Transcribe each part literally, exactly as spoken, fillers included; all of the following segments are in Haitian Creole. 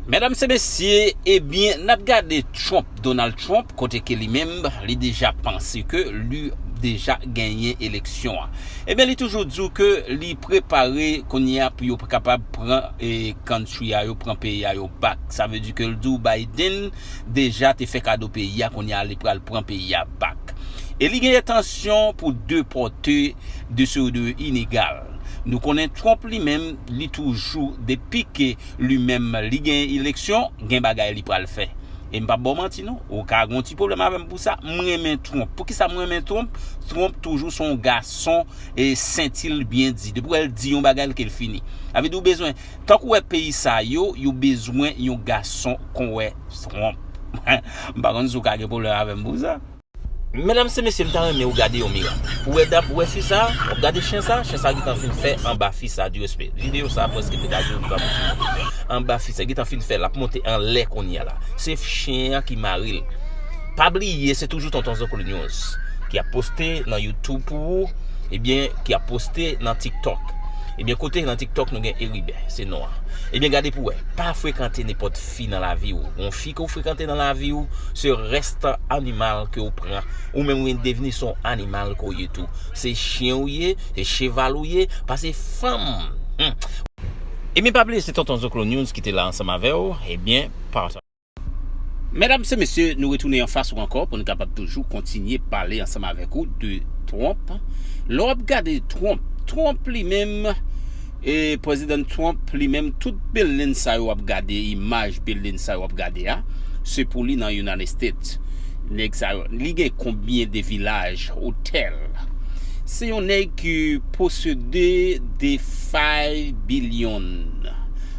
Medam e mesye, ebyen, n ap gade Trump, Donald Trump, kote ke li menm, li deja panse ke li deja genyen eleksyon an. Ebyen, li toujou di w ke li prepare kounye a pou yo kapab pran, e, country a yo, pran peyi a yo back. Sa vle di ke l di w Biden deja te fè kado peyi a, kounye a li pral pran peyi a back. E li gen entansyon pou depòte de seri de inegal. Nou konnen Trump li menm, li toujou, depi ke li menm li gen eleksyon, gen bagay li pral fè. E m p ap ba w manti non, ou ka gen yon ti pwoblèm avè m pou sa. M renmen Trump. Poukisa m renmen Trump? Trump toujou se yon gason, e senti l byen di. Depi w wè l di yon bagay, l ke l fini. Sa vle di w bezwen, tank ou wè peyi sa yo, yo bezwen yon gason kon wè Trump. M pa konn si w ka gen pwoblèm avè m pou sa. Medam e mesye, m ta renmen w gade yon mirak. Ou wè dam, ou wè fi sa, w ap gade chen sa, chen sa gentan fin fè anba fi sa, du respect. Videyo sa prèske te ka dire li pa pou timoun. Anba fi sa, gentan fin fè, l ap monte anlè kounye a la. Se chen an ki mare l. Pa bliye, se toujou Tonton Zoklo News ki ap poste nan YouTube pou ou, ebyen, ki ap poste nan TikTok. Ebyen, kote nan TikTok nou gen Eribè, se non an. Ebyen, gade pou wè, pa frekante nenpòt fi nan lavi w. Yon fi ke w frekante nan lavi w, se rès animal ke w pran. Ou menm ou devni se yon animal ke w ye tou. Se chen ou ye, se cheval ou ye, pase fanm. Hmm. Ebyen, pa bliye, se Tonton Zoklo News ki te la ansanm avè w. Ebyen, pataje. Medam e mesye, nou retounen anfas ou ankò pou nou kapab toujou kontinye pale ansanm avèk ou de Trump. Lè w ap gade Trump, Trump li menm, e, Prezidan Trump li menm, tout building sa yo w ap gade, imaj building sa yo w ap gade a, se pou li nan United States. Nèg sa yo, li gen konbyen de vilaj, otèl? Se yon nèg ki posede de five billion.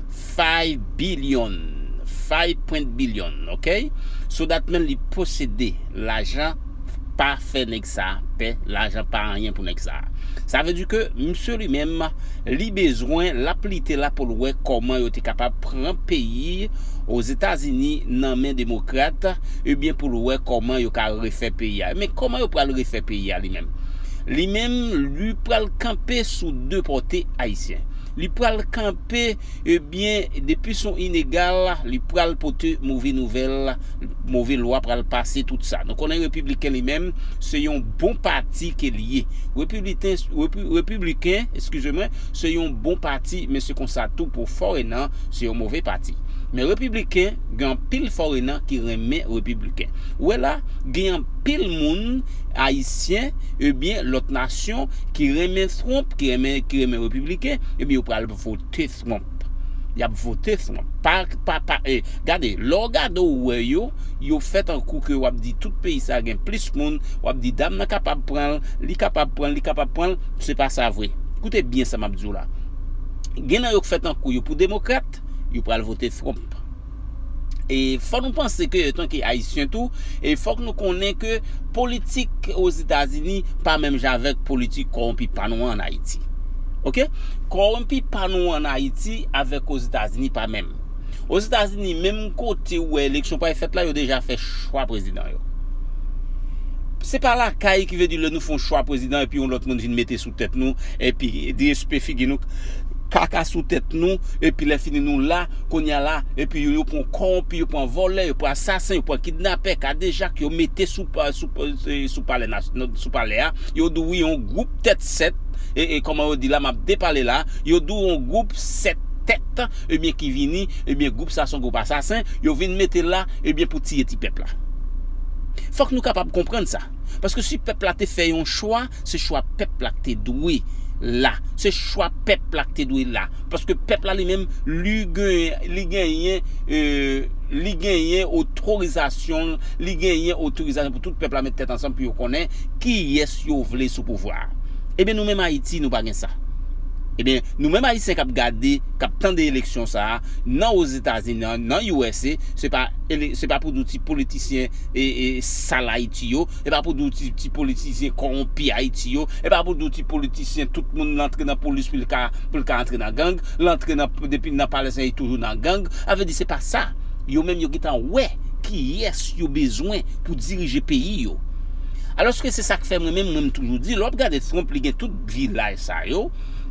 Five billion, five point billion, ok? So that mean li posede lajan, pa fè nèg sa pè, lajan pa anyen pou nèg sa. Sa vle di ke misye li menm, li bezwen, l ap lite la pou l wè kòman yo te kapab pran peyi Ozetazini nan men demokrat, ebyen pou l wè kòman yo ka refè peyi a. Men kòman yo pral refè peyi a li menm? Li menm, li pral kanpe sou depòte ayisyen. Li pral kanpe Ebyen, depi se yon inegal, li pral pote move nouvèl, move lwa pral pase, tout sa. Nou konnen Repibliken li menm, se yon bon pati ke li ye. Repibliken, Repi-, Repibliken, eskize mwen, se yon bon pati, men se konsa tou pou foreigner, se yon move pati. Men Repibliken, gen anpil foreigner ki renmen Repibliken. Ou wè la, gen anpil moun, Ayisyen, ebyen, lòt nasyon, ki renmen Trump, ki renmen, ki renmen Repibliken, ebyen, yo pral vote Trump. Y ap vote Trump. Pa, pa, pa, e, gade, lè w gade w wè yo, yo fè tankou ke w ap di tout peyi sa gen plis moun, w ap di dam nan kapab pran l, li kapab pran l, li kapab pran l, se pa sa vre. Koute byen sa m ap di w la. Gen nan yo k fè tankou yo pou demokrat, yo pral vote Trump. E fò nou panse ke, antanke Ayisyen tou, e fòk nou konnen ke politik Ozetazini pa menm jan avèk politik kòwonpi pa nou an ann Ayiti. Oke? Kòwonpi pa nou an ann Ayiti avèk Ozetazini pa menm. Ozetazini, menm kote ou wè eleksyon pral fèt la, yo deja fè chwa prezidan yo. Se pa lakay ki vle di lè nou fè yon chwa prezidan epi yon lòt moun vin mete sou tèt nou, epi disrespè figi nou, kaka sou tèt nou, epi lè fini nou la, kounye a la, epi yo, yo pran kòwonpi, yo pran vòlè, yo pran asasen, yo pran kidnapè, kadejak, yo mete sou, pa- sou, sou palè nas- sou palè a, yo di w wi yon gwoup tèt sèt, e, e kòman yo di la, m ap depale la, yo di w yon gwoup sèt tèt, ebyen ki vini, ebyen gwoup sa se yon gwoup asasen, yo vin mete la, ebyen pou tiye ti pèp la. Fòk nou kapab konprann sa. Paske si pèp la te fè yon chwa, se chwa pèp la k te dwe la. Se chwa pèp la k te dwe la. Paske pèp la li menm, li gen, li genyen, e, li genyen otorizasyon, li genyen otorizasyon pou tout pèp la met tèt ansanm pou yo konnen kiyès yo vle sou pouvwa a. Ebyen, nou menm Ayiti, nou pa gen sa. Ebyen, nou menm Ayisyen k ap gade, k ap tande eleksyon sa a, nan Ozetazini, nan, nan U S A, se pa, ele- se pa pou di w ti politisyen e, e, sal Ayiti yo, e pa pou di w ti, ti politisyen kòwonpi Ayiti yo, e pa pou di w ti politisyen tout moun antre nan polis pou l ka, pou l ka antre nan gang, l antre nan, depi nan palè sa, li toujou nan gang. Sa vle di se pa sa. Yo menm yo gentan wè kiyès yo bezwen pou dirije peyi yo. Alòske se sa k fè mwen menm, mwen m toujou di, lè w ap gade Trump, li gen tout vilaj sa yo,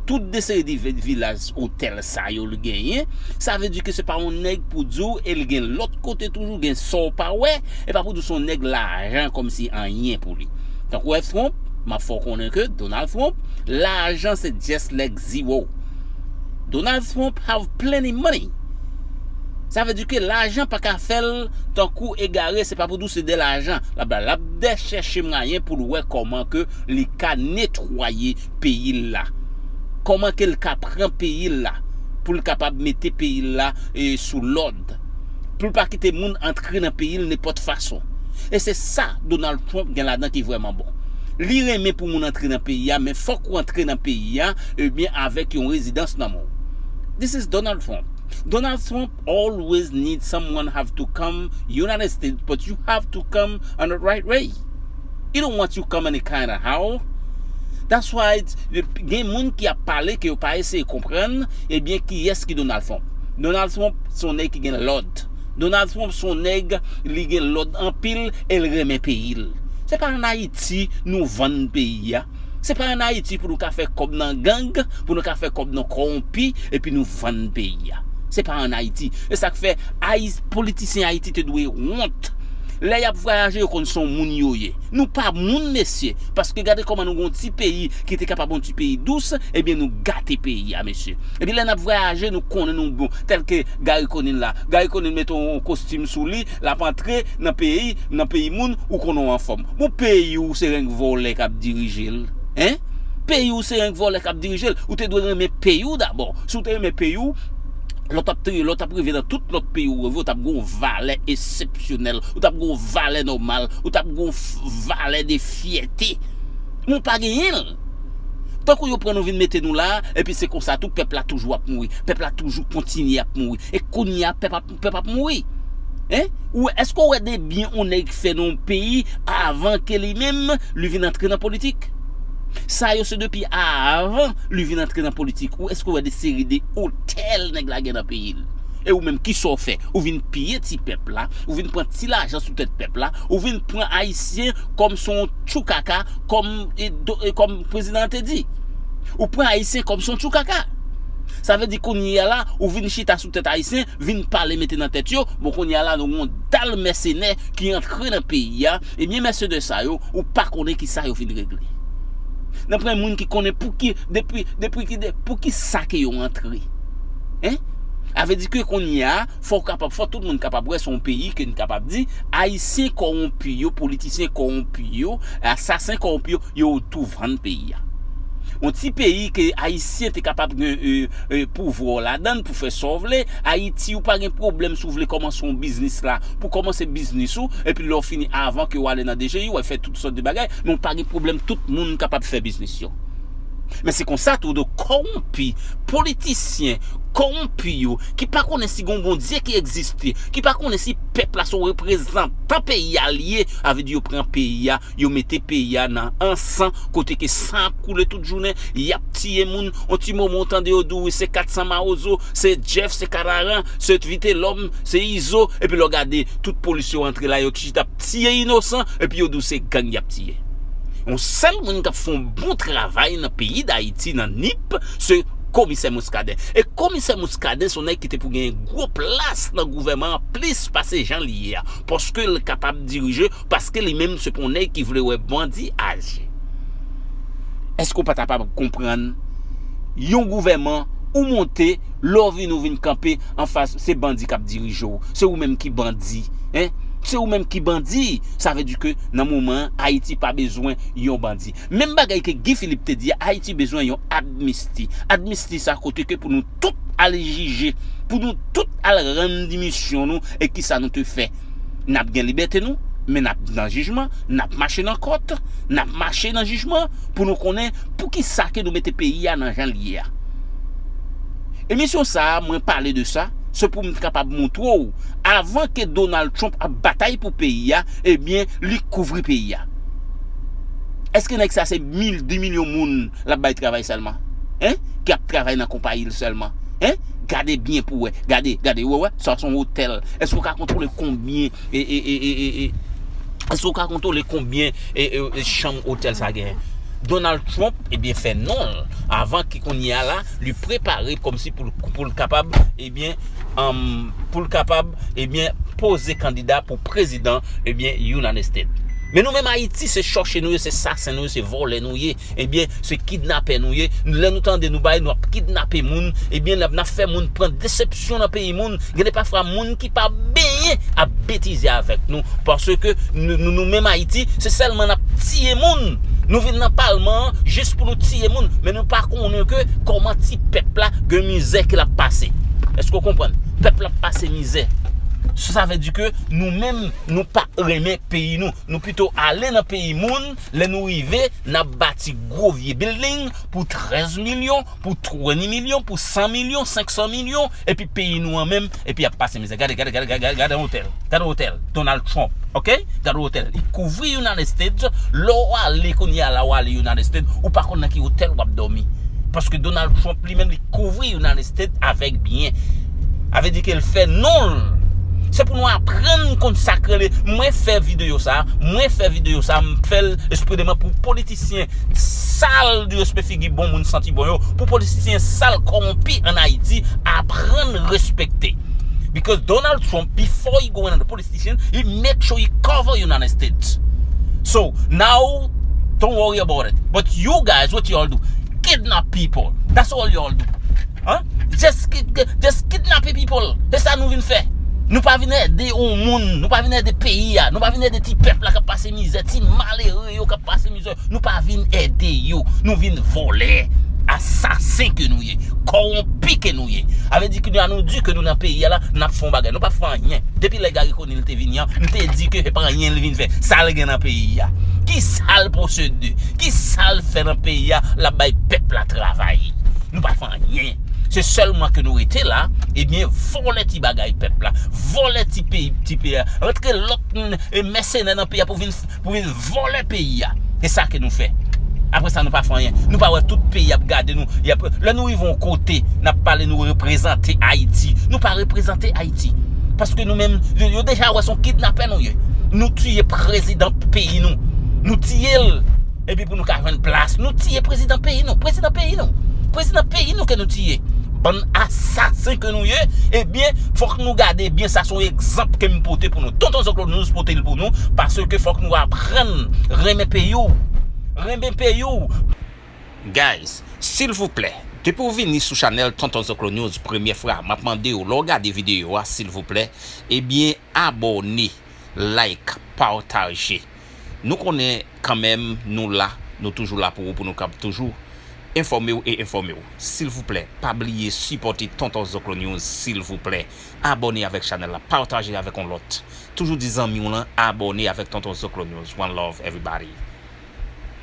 tout de seri de vi- vilaj, otèl sa yo l genyen, sa vle di ke se pa yon nèg pou di w, e l gen lòt kote toujou, gen sa w pa wè, e pa pou di w se yon nèg lajan kòmsi anyen pou li. Tankou F Trump, m ap fè w konnen ke Donald Trump, lajan se just like zero. Donald Trump have plenty money. Sa vle di ke lajan pa ka fè l tankou egare, se pa pou di w se de lajan. L ap, l ap de chèche mwayen pou l wè kòman ke li ka netwaye peyi l la. Kòman ke l ka pran peyi l la pou l kapab mete peyi l la, e, sou lòd. Pou l pa kite moun antre nan peyi l nenpòt fason. E se sa Donald Trump gen ladan ki vrèman bon. Li renmen pou moun antre nan peyi a, men fòk ou antre nan peyi a, ebyen, avèk yon rezidans nan men w. This is Donald Trump. Donald Trump always need someone have to come United States, but you have to come on the right way. He don't want you come any kind of how. That's why it's- gen moun ki ap pale ke yo pa eseye konprann, ebyen, kiyès ki Donald Trump. Donald Trump se yon nèg ki gen lòd. Donald Trump se yon nèg, li gen lòd anpil e l renmen peyi l. Se pa ann Ayiti nou vann peyi a. Se pa ann Ayiti pou nou ka fè kòb nan gang, pou nou ka fè kòb nan kòwonpi, epi nou vann peyi a. Se pa ann Ayiti. E sa k fè Ayi- politisyen Ayiti te dwe wont. Lè y ap vwayaje, yo konn se yon moun yo ye. Nou pa moun, mesye. Paske gade kòman nou gen yon ti peyi ki te kapab yon ti peyi dous, ebyen nou gate peyi a, mesye. Epi lè n ap vwayaje, nou konnen nou bon. Tèlke Gary Conille la. Gary Conille mete yon kostim sou li, l ap antre nan peyi, nan peyi moun, ou konnen w anfòm. Bon, peyi w se renk vòlè k ap dirije l. Hein? Peyi w se renk vòlè k ap dirije l. Ou te dwe renmen peyi w dabò. Si w te renmen peyi w, lè w t ap te- lè w t ap rive nan tout lòt peyi w rive, ou t ap gen yon valè eksepsyonèl, ou t ap gen yon valè nòmal, ou t ap gen yon f- valè de fyète. Men w pa genyen l. Tankou yo pran nou vin mete nou la, epi se konsa tou, pèp la toujou ap mouri. Pèp la toujou kontinye ap mouri. E kounye a, pèp ap, pèp ap mouri. Hein? Ou, èske w wè de byen yon nèg fè nan yon peyi avan ke li menm, li vin antre nan politik? Sa yo se depi avan li vin antre nan politik. Ou èske w wè de seri de otèl nèg la gen nan peyi l? E ou menm, kisa w fè? Ou vin piye ti pèp la, ou vin pran ti lajan sou tèt pèp la, ou vin pran Ayisyen kòm se yon tchoukaka, kòm, e, do- e, kòm prezidan an te di. Ou pran Ayisyen kòm se yon tchoukaka. Sa vle di kounye a la, ou vin chita sou tèt Ayisyen, vin pale mete nan tèt yo, bon kounye a la, nou gen yon dal mèsenè ki antre nan peyi a, ebyen mèsenè sa yo, ou pa konnen kisa yo vin regle. Nan pwen moun ki konnen pou ki, depi, depi ki, de, pou ki sa ke yo antre. Hein? A vle di ke kounye a, fò w kapab, fò tout moun kapab wè se yon peyi ke n kapab di, Ayisyen kòwonpi yo, politisyen kòwonpi yo, asasen kòwonpi yo, yo tou vann peyi a. Yon ti peyi ke Ayisyen te kapab gen, e, e, pouvwa w ladan l pou fè sa w vle. Ayiti, ou pa gen pwoblèm si w vle kòmanse yon biznis la, pou kòmanse biznis ou, epi lè w fini, avan ke w ale nan D G I, w al fè tout sòt de bagay, men w pa gen pwoblèm, tout moun kapab fè biznis yo. Men se konsa tou, de kòwonpi, politisyen kòwonpi yo, ki pa konnen si gen yon Bondye ki egziste, ki pa konnen si pèp la se yon reprezantan peyi a l ye, a vle di yo pran peyi a, yo mete peyi a nan ansan, kote ke san ap koule tout jounen, y ap tiye moun, yon ti moman w tande yo di w wi se kat san Mawozo, se Jeff, se Kararan, se Vitelòm, se Izo, epi lè w gade tout polis yo antre la, yo chita ap tiye inosan, epi yo di w se gang y ap tiye. Yon sèl moun k ap fè yon bon travay nan peyi Dayiti, nan Nip, se komisè Muscadin. E komisè Muscadin se yon nèg ki te pou gen gwo plas nan gouvènman an plis pase jan li ye a. Paske l kapab dirije, paske li menm se pa yon nèg ki vle wè bandi aji. Èske w pa ta kapab konprann yon gouvèman ou monte, lè w vin ou vin kanpe anfas, se bandi k ap dirije w. Se ou menm ki bandi. Hein? Se ou menm ki bandi. Sa vle di ke nan moman an, Ayiti pa bezwen yon bandi. Menm bagay ke Guy Philippe te di, Ayiti bezwen yon amnisti. Amnisti sa kote ke pou nou tout al jije, pou nou tout al rann dimisyon nou e kisa nou te fè. N ap gen libète nou, men n ap nan jijman, n ap mache nan kòt, n ap mache nan jijman pou nou konnen poukisa ke nou mete peyi a nan jan l ye a. Emisyon sa a, mwen pale de sa, se pou m kapab montre w, avan ke Donald Trump ap batay pou peyi a, ebyen, li kouvri peyi a. Èske nèg sa se mil, de milyon moun l ap bay travay sèlman? Hein? Ki ap travay nan konpayi l sèlman? Hein? Gade byen pou wè. Gade, gade, wè, wè, sa se yon otèl. Èske w ka kontwole konbyen, e, e, e, e, e, e, èske w ka kontwole konbyen, e, e, e, chanm otèl sa genyen? Donald Trump, ebyen, fè non l avan ki kounye a la, li prepare kòmsi pou l, pou l kapab, ebyen, um, pou l kapab, ebyen, poze kandida pou prezidan, ebyen, United States. Men nou menm Ayiti, se chòche nou ye, se sasen nou ye, se vòlè nou ye, ebyen, se kidnapè nou ye. Lè nou tande nou bay, nou ap kidnape moun, ebyen, n ap, n ap fè moun pran desepsyon nan peyi moun. Gen de pafwa moun ki pa benyen ap betize avèk nou, paske nou, nou, nou menm Ayiti, se sèlman n ap tiye moun. Nou vin nan palman an jis pou nou tiye moun, men nou pa konnen ke kòman ti pèp la gen mizè ke l ap pase. Èske w konprann? Pèp la ap pase mizè. Sa vle di ke nou menm, nou pa renmen peyi nou. Nou pito ale nan peyi moun, lè nou rive, n ap bati gwo vye building pou trèz milyon, pou twenty milyon, pou san milyon, senk san milyon, epi peyi nou an menm, epi y ap pase mizè. Gade, gade, gade, gade, gade, gade yon otèl. Gade yon otèl. Donald Trump, ok? Gade yon otèl. Li kouvri United States. Lè w ale kounye a la, w ale United States, ou pa konn nan ki otèl w ap dòmi. Paske Donald Trump li menm, li kouvri United States avèk byen. A vle di ke l fè non l. Se pou nou aprann konn sa k rele. Mwen fè videyo sa, mwen fè videyo sa, m fè l espredeman pou politisyen sal, disrespè figi bon moun santi bon yo, pou politisyen sal kòwonpi ann Ayiti aprann respekte. Because Donald Trump, before he go in the police station, he make sure he cover United States. So now, don't worry about it. But you guys, what y'all do? Kidnap people. That's all y'all do. Huh? Just, ki- just kidnap people. Se sa nou vin fè. Nou pa vin ede yon moun. Nou pa vin ede peyi a. Nou pa vin ede ti pèp la k ap pase mizè. Ti malere yo k ap pase mizè. Nou pa vin ede yo. Nou vin vòlè. Asasen ke nou ye. Kòwonpi ke nou ye. A vle di ke nou, nou di ke nou nan peyi a la, n ap fè yon bagay. Nou p ap fè anyen. Depi lè Garry Conille te vini an, m te di ke se pa anyen li vin fè. Sa l gen nan peyi a? Ki sa l posede? Ki sa l fè nan peyi a? L ap bay pèp la travay. Nou pa fè anyen. Se sèlman ke nou rete la, ebyen, vòlè ti bagay pèp la. Vòlè ti peyi, ti peyi a. Rantre lòt, mm, e mèsenè nan peyi a pou vin pou vin vòlè peyi a. Se sa ke nou fè. Apre sa, nou pa fè anyen. Nou pa wè tout peyi ap gade nou. Y ap, lè nou rive yon kote, n ap pale nou reprezante Ayiti. Nou pa reprezante Ayiti. Paske nou menm, yo, yo deja wè se yon kidnapè nou ye. Nou tiye prezidan peyi nou. Nou tiye l. Epi pou nou ka jwenn plas, nou tiye prezidan peyi nou. Prezidan peyi nou. Prezidan peyi nou ke nou tiye. Bann asasen ke nou ye, ebyen, fòk nou gade byen, sa se yon egzanp ke m pote pou nou. Tonton Zoklo News pote l pou nou, paske fòk nou aprann renmen peyi w. Renmen peyi w. Guys, silvouplè, depi w vini sou chanèl Tonton Zoklo News premye fwa, m ap mande w, lè w gade videyo a, silvouplè, ebyen, abòne, like, pataje. Nou konnen kanmenm nou la, nou toujou la pou ou, pou nou kab toujou enfòme w e enfòme w. Silvouplè, pa bliye sipòte Tonton Zoklo News, silvouplè. Abòne avèk chanèl la, pataje avèk yon lòt. Toujou di zanmi w lan, abòne avèk Tonton Zoklo News. One love, everybody.